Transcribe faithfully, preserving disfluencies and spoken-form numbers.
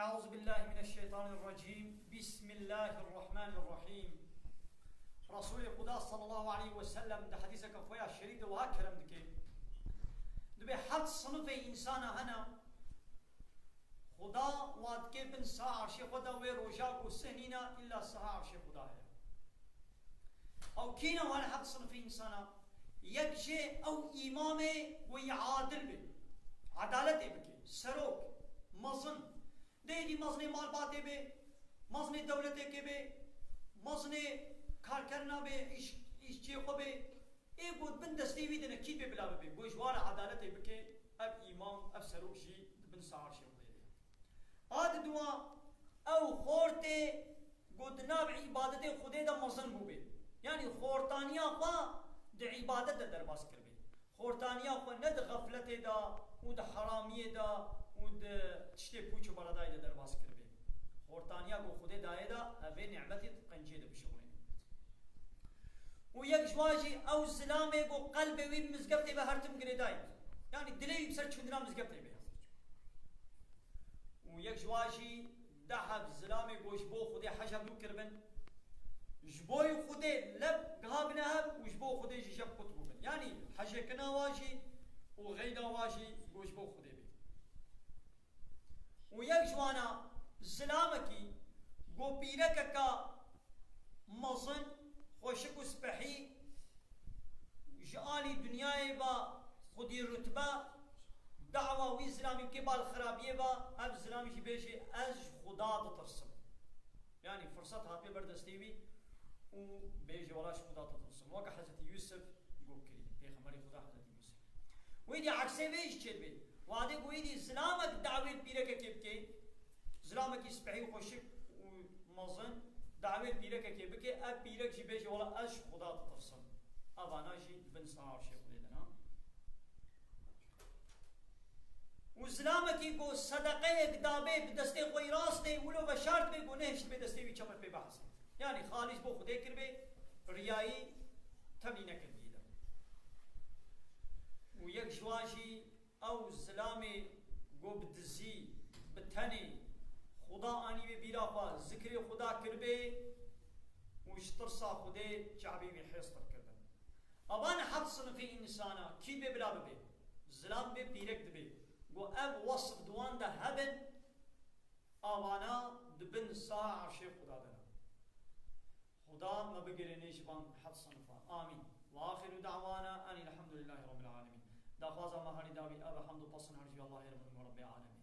Eûzubillahimineşşeytanirracîm. Bismillahirrahmanirrahîm. Resûlê Xuda sallallahu aleyhi ve sellem di hedîseke xwe ya şerîf de wiha kerem dike. Dibê heft sinifê însana hene, Xuda wa dike bin saha erşê xwe de wê roja ku sih nîne, îlla saha erşê Xuda heye. Ew kî ne, wan heft sinifê însana? Yek jê ew îmamê wê yî adil bê, edaletê bike, serok, mezin. Dê êdî mezinê malbatê bê, mezinê dewletêkê bê, mezinê karkerina bê, îş, îşçiyê xwe bê. Ê ku bin destê wî de ne, kî bê bila bibê. Ku ji wan re edaletê bike, ev îmam, ev serok jî di bin saha erşê Xwedê de ye. A di dua, ew xortê ku di nav îbadetê Xwedê de mezin bûbê. Yanî xortaniya xwe di îbadet de derbas kiribê. Xortaniya xwe ne di xefletê de û di heramiyê de û di tiştê pûç û beredayê de derbas kiribê. Xortaniya ku Xwedê daye de, ev ê nîmetî di qenciyê de bişuxulîne. Û yek ji wan jî ew zilamê ku qelbê wî bi mizgeftê ve her tim girêdayî. Yanî dilê wî bi ser çûndina mizgeftê be. Û yek ji wan jî deh heb zilamê ku ji bo Xwedê hej hevdû kiribin. Ji bo Xwedê lev gihabine hev û ji bo Xwedê jî jeb qut bûbin. Yanî hejêkirina wa jî û xeyda wa jî ku ji bo Xwedê bê. Û yek ji wana zilamekî ku pîrekeka mezin, xweşik û spehî ji alî dinyayê ve xwedî rutbe, dawa wî zilamî bike bal xirabiyê ve, ev zilamî jî bêjê, ez ji Xuda ditirsim. Yanî firsat hatiye ber destê wî û bêjê, wela ji Xuda ditirsim. Weke Hezretî Yûsif got kirî, pêxemberê Xuda Hezretî Yûsif. Wê dî eksê vê jî çêdibê. Wadê ku wê dî zilamek dawê li pîrekekê bike, zilamekî spehî û xweşik û mezin dawê li pîrekekê bike, ev pîrek jî bêje, wela ez ji Xuda ditirsim. Evana jî di bin saha erşê Xwedê de ne. Û zilamekî ku sedeqeyek dabê bi destê xwe yî rastê, wilo veşartibê ku nehiştibê destê wî çepê pê behesê. Yanî xalî ji bo Xwedê kiribê, riyayî tevlî nekiribî de. Û yek ji wan jî ew zilamê ku bi dizî, bi tenê Xuda anîbê bîra xwe, zikrê Xuda kiribê û ji tirsa Xwedê çavê wî hêstir kirdin. Evan heft sinifê însana kî bê bila bibê, zilam bê, pîrek dibê. Ku ev wesf di wan de hebin, avana di bin saha erşê Xuda de ne. Xuda me bigirênê ji van heft sinifa. Amîn. Ve axiru da'wana enî elhamdulillahî rabbil alemîn. Daxwaza me herî dawî ev e, hemd û pesin her ji Allahê re bin Rebbê alemîn.